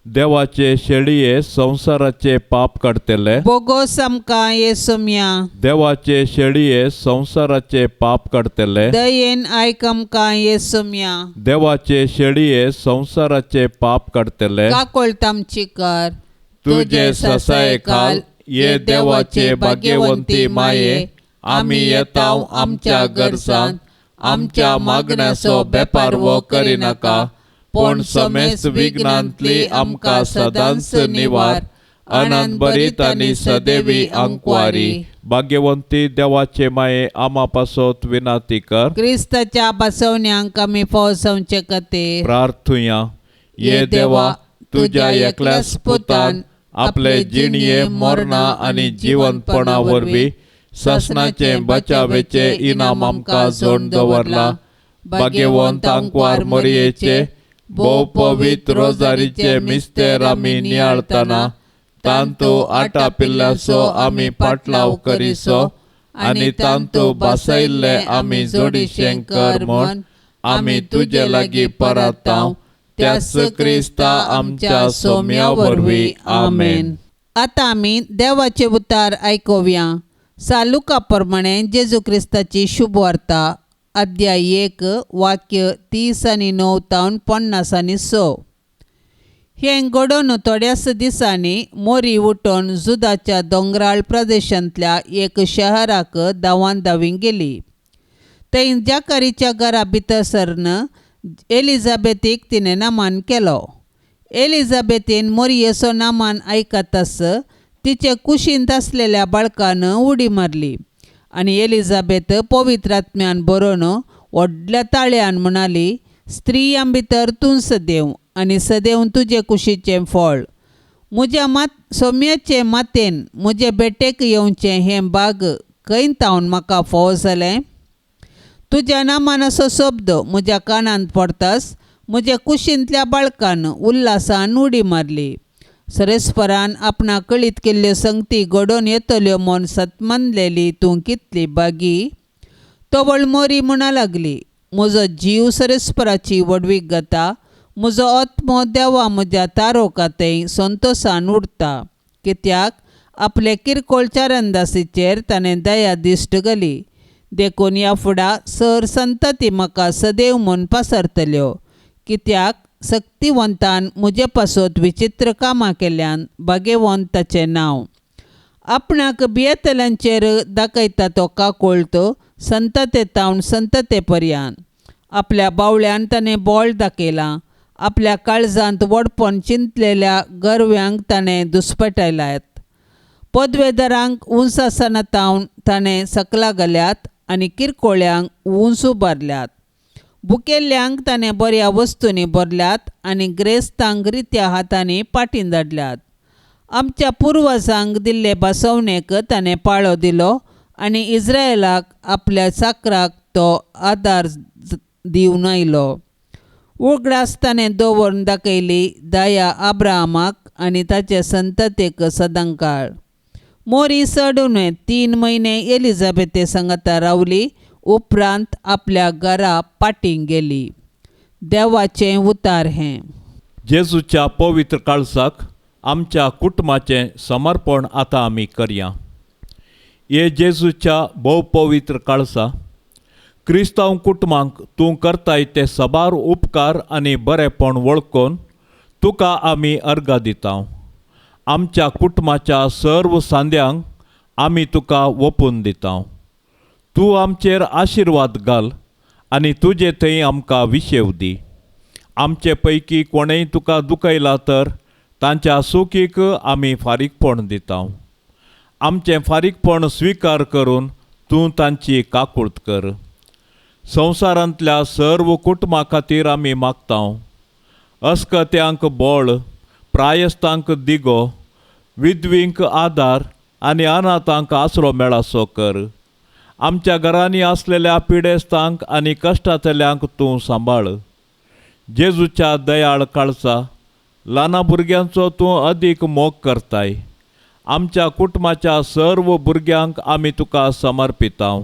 देवाचे शेळये संवसाराचे पाप काडटले। बोगोस आमकां येसुम्या, देवाचे शेळये संवसाराचे पाप काडटले। दयेन आयक आमकां येसुम्या, देवाचे शेळये संवसाराचे पाप काडटले। काकोळत आमची कर। तुजे ससायखाल ये देवाचे भाग्यवंती माये, आमी येताव आमच्या गरजांत, आमच्या मागण्याचो बेपारवो करिनाका, पूण समेस्त विघ्नांतली आमकां सदांच निवार। आनंद भरीत आनी सदैवी अंकवारी। भाग्यवंती देवाचे माये, आमा पासत विनाती कर। क्रिस्ताच्या बसवण्यांक आमी पावसावचे खातीर प्रार्थुया। ये देवा, तुज्या एकल्याच पुतान आपले जिणये मरणा आनी जिवंतपणा वरवीं सासणाचे बचावेचे इनाम आमकां जोड दवरला। भाग्यवंत आंकवार मरयेचे भोव पवित्र रोजारीचे मिस्तेर आमी नियाळतना तांतू आटापिल्ल्याचो आमी पाटलाव करिसो आनी तांतू बसयल्ले आमी जोडीशें कर म्हूण आमी तुजे लागीं परतांव त्याच क्रिस्ता आमच्या सोम्या वरवीं। आमेन। आतां आमी देवाचे उतार आयकुया। सालुका प्रमाणे जेजू क्रिस्ताची शुभवार्ता, अध्याय 1 वाक्य 30 आनी 9 तावन 50 आनी 6। हें घडोवन थोड्याच दिसांनी मोरी उठून जुदाच्या दोंगराळ प्रदेशांतल्या एक शहराक धांवान धांवी गेली. थंय जाकारीच्या घरा भितर सरन एलिझाबेथीक तिणें नामान केलो. एलिझाबेथीन मोरयेचो नामान आयकताच तिचे कुशींत आसलेल्या बाळकान उडी मारली आनी एलिझाबेथ पवित्र आत्म्यान बरोवन व्हडल्या ताळ्यान म्हणाली, स्त्रियां भितर तूं सदैव आनी सदैव तुजे कुशीचें फळ. म्हज्या मात सोम्याचे मातेन म्हजे भेटेक येवचें हें बाग खंय तावन म्हाका फावो जालें? तुज्या नामान असो शब्द म्हज्या कानांत पडतास म्हज्या कुशींतल्या बाळकान उल्हासान उडी मारली. सरेस्परान आपणाक कळीत केल्ल्यो संगती घडोवन येतल्यो म्हूण सतमानलेली तूं कितली बागी. तवळ मोरी म्हणा लागली, म्हजो जीव सरेस्पराची व्हडवीक गाता, म्हजो आत्मो देवा म्हज्या तारोका थंय संतोसान उरता, कित्याक आपले किरकोळ चारंदासीचेर ताणें दया दिश्ट घाली. देखून ह्या फुडा सर संतती म्हाका सदैव म्हूण पासरतल्यो, कित्याक सक्तिवंतान म्हजे पासत विचित्र कामां केल्यान. भागेवंत ताचें नांव. आपणाक भियेतल्यांचेर दाखयता तो काकुळट संतते तावन संतते पर्यान. आपल्या बावळ्यान ताणें बोळ दाखयलां, आपल्या काळजांत व्हडपण चिंतलेल्या गरव्यांक ताणें दुस्पटायल्यात. पदवेदारांक उंच तावन ताणें सकला घाल्यात आनी किरकोळ्यांक उंच उबारल्यात. भुकेल्ल्यांक ताणें बऱ्या वस्तूंनी भरल्यात आनी ग्रेस्तांक रित्या हातांनी पाटीं धाडल्यात. आमच्या पुर्वजांक दिल्ले बसवणेक ताणें पाळो दिलो आनी इस्रायलाक आपल्या चाकराक तो आदार दिवन आयलो. उगडास ताणें दवरून दाखयली दया अब्राहमाक आनी ताचे संततेक सदांकाळ. मोरी चड 3 म्हयने एलिझाबेथे सांगाता रावली, उपरांत आपल्या घरा पाटीं गेली. देवाचें उतार हें. जेजूच्या पवित्र काळजाक आमच्या कुटुंबाचें समर्पण आतां आमी करया. हे जेजूच्या भोव पवित्र काळजा, क्रिस्तांव कुटुंबांक तूं करताय ते साबार उपकार आनी बरेपण वळखून तुका आमी अर्गां दिता. आमच्या कुटुंबाच्या सर्व सांद्यांक आमी तुका ओपून दिता. तूं आमचेर आशिर्वाद घाल आनी तुजे थंय आमकां विशेव दी. आमचे पैकी कोणेय तुका दुखयला तर तांच्या सुखीक आमी फारीकपण दिता. आमचें फारीकपण स्विकार करून तूं तांची काकूळट कर. संवसारांतल्या सर्व कुटुंबा खातीर आमी मागता. अस्कत्यांक बळ, प्रायस्तांक दिगो, विधवींक आदार आनी अनाथांक आसरो मेळासो कर. आमच्या घरांनी आसलेल्या पिडेस्तांक आनी कश्टांतल्यांक तूं सांबाळ. जेजूच्या दयाळ काळजा, ल्हाना भुरग्यांचो तूं अदीक मोग करताय. आमच्या कुटुंबाच्या सर्व भुरग्यांक आमी तुका समर्पिता.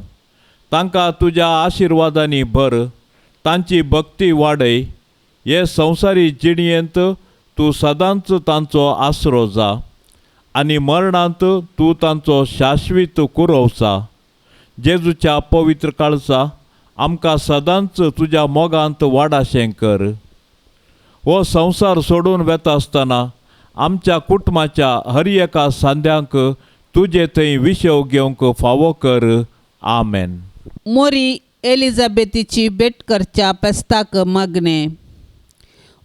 तांकां तुज्या आशिर्वादांनी भर, तांची भक्ती वाडय. हे संवसारी जिणयेंत तूं सदांच तांचो आसरो जा आनी मरणांत तूं तांचो शाश्वीत कुरोव जा. जेजूच्या पवित्र काळजा, आमकां सदांच तुज्या मोगांत वाडाशें कर. हो संवसार सोडून वेता आसतना आमच्या कुटुंबाच्या हर एका सांद्यांक तुजे थंय विशेव घेवंक फावो कर. आमेन. मोरी एलिझाबेथीची भेट करच्या पेस्ताक मागणें.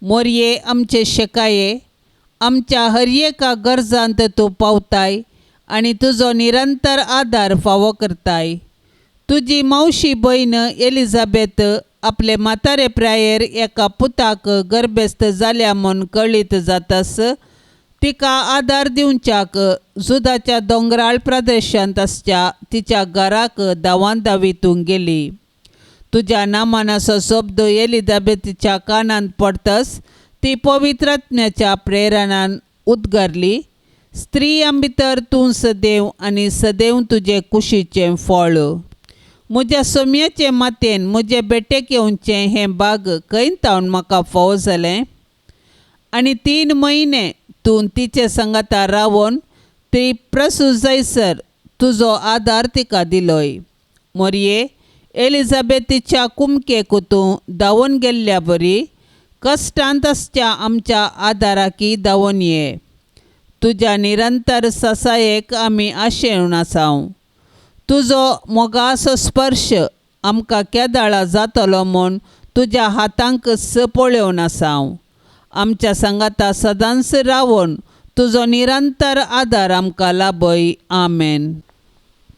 मोरये आमचे शेकाये, आमच्या हर एका गरजांत तूं पावताय आनी तुजो निरंतर आदार फावो करताय. तुजी मावशी भयण एलिझाबेथ आपले म्हातारे प्रायेर एका पुताक गर्भेस्त जाल्या म्हूण कळीत जातास तिका आदार दिवच्याक जुदाच्या दोंगराळ प्रदेशांत आसच्या तिच्या घराक धांवान धांवी तूं गेली. तुज्या नामानाचो शब्द एलिझाबेथीच्या कानांत पडतस ती पवित्रात्म्याच्या प्रेरणान उद्गारली, स्त्रियां भितर तूं सदैव आनी सदैव तुजे कुशीचें फळ. म्हज्या सोम्याचे मातेन म्हजे भेटेक येवचें हें बाग खंय तावन म्हाका फावो जालें? आनी 3 म्हयने तूं तिचे सांगाता रावन ती प्रसूत जायसर तुजो आदार तिका दिलोय. मोरये एलिझाबेथीच्या कुमकेक तूं धांवून गेल्ल्या बरी कश्टांत आसच्या आमच्या आदाराकी धांवून ये. तुज्या निरंतर ससायेक आमी आशेवन आसाव. तुजो मोगाचो स्पर्श आमकां केदाळा जातलो म्हूण तुज्या हातांकच पळोवन आसाव. आमच्या सांगाता सदांच रावन तुजो निरंतर आदार आमकां लाभय. आमेन.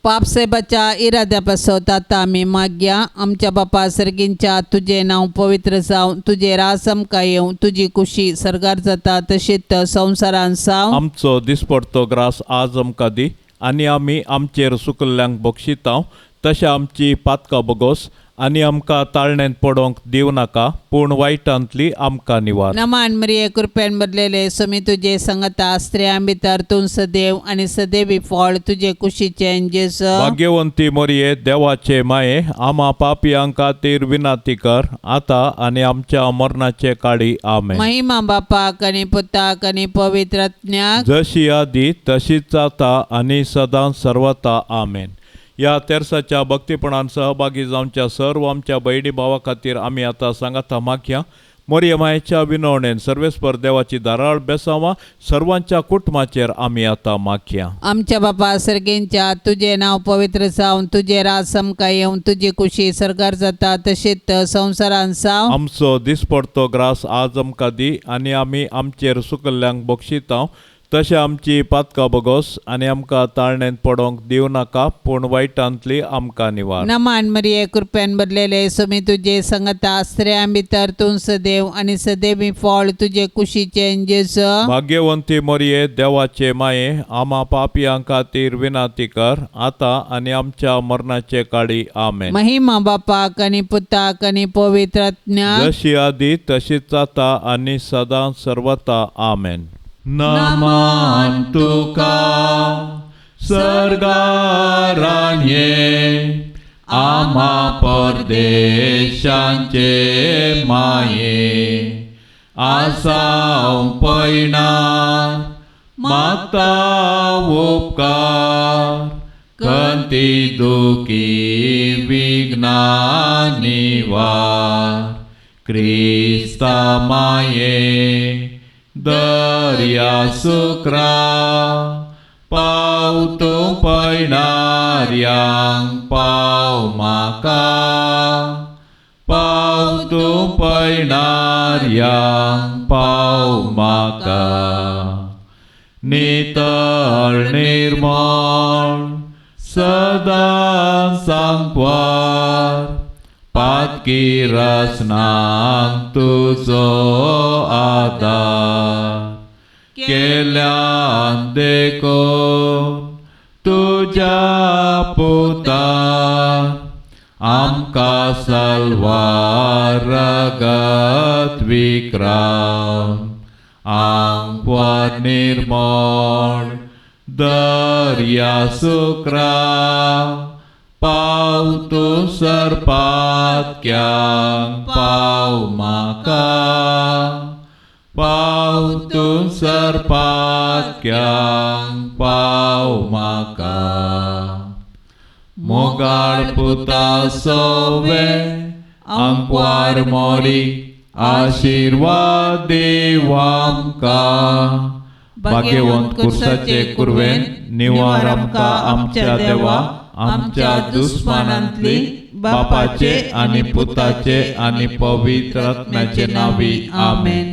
पापसाहेबाच्या इराद्या पासत आतां आमी मागया. आमच्या बापा सर्गींच्या तुजें नांव पवित्र जावं, तुजें राज आमकां येवं, तुजी कुशी सर्गार जाता तशीच संवसारान जावं. आमचो दिसपडतो ग्रास आज आमकां दी आनी आमी आमचेर सुकल्ल्यांक बक्षितांव तशें आमची पातकां बगोस आनी आमकां ताळण्यांत पडोवंक दिवं नाका पूण वायटांतली आमकां निवार. नमान मरिये कृपेन भरलेले स्वामी तुजे संगता, स्त्रियां भितर तूं सदैव आनी सदैवी फळ तुजे कुशीचें जेजू. भाग्यवंती मोरये देवाचे माये आमा पापयां खातीर विनंती कर आतां आनी आमच्या मरणाचे काळी. आमेन. महिमा बापाक आनी पुताक आनी पवित्र आत्म्याक, जशी आदी तशीच जाता आनी सदां सर्वता. आमेन. ह्या तेर्साच्या भक्तीपणान सहभागी जावच्या सर्व आमच्या भयणी भावा खातीर आमी आतां सांगाता मागया. मोरये मायेच्या विनवणेन सर्वेस्पर देवाची धाराळ बेसांवां सर्वांच्या कुटुंबाचेर आमी आतां मागया. आमच्या बापा सर्गेंच्या तुजें नांव पवित्र जावं, तुजें राज आमकां येवं, तुजी कुशी सर्गार जाता तशीच संवसारान जावं. आमचो दिसपडतो ग्रास आज आमकां दी आनी आमी आमचेर सुकल्ल्यांक बक्षितांव तशें आमची पातकां बगोस आनी आमकां ताळण्यांत पडोवंक दिवं नाका पूण वायटांतली आमकां निवार. नमान मरिये कृपेन भरलेले स्वामी तुजे संगता, स्त्रियां भितर तूं सदैव आनी सदैवी फळ तुजे कुशीचें जेजू. भाग्यवंती मोरये देवाचे माये आमा पापयां खातीर विनंती कर आतां आनी आमच्या मरणाचे काळी. आमेन. महिमा बापाक आनी पुताक आनी पवित्र आत्म्याक, जशी आदी तशीच जाता आनी सदां सर्वता. आमेन. नमन तुका सर्गाराणये आमा परदेशांचे माये आसाव पयणार मागता उपकार कंती दुखी विघ्ना निवार क्रिस्ता माये दर्या सुक्रा पाव तूं पयणार्यांक पाव म्हाका पाव तूं पयणार्यांक पाव म्हाका. नितळ निर्मळ सदां सांकवार पातकी रसनांक तुजो आदार केल्यान देखून तुज्या पुतान आमकां सलवार रगत विक्रावन आंकवार निर्मळ दर्या सुक्रा पाव तूं सरपातक्यांक पाव म्हाका पाव तूं सरपातक्यांक पाव म्हाका. मोगाळ पुता सोवे आंकवार मोरी आशिर्वाद देव आमकां. भाग्यवंत कुर्साचे कुर्वेन निवार आमकां आमच्या देवा आमच्या दुस्मानांतली बापाचे आनी पुताचे आनी पवित्र आत्म्याचे नांवी. आमेन.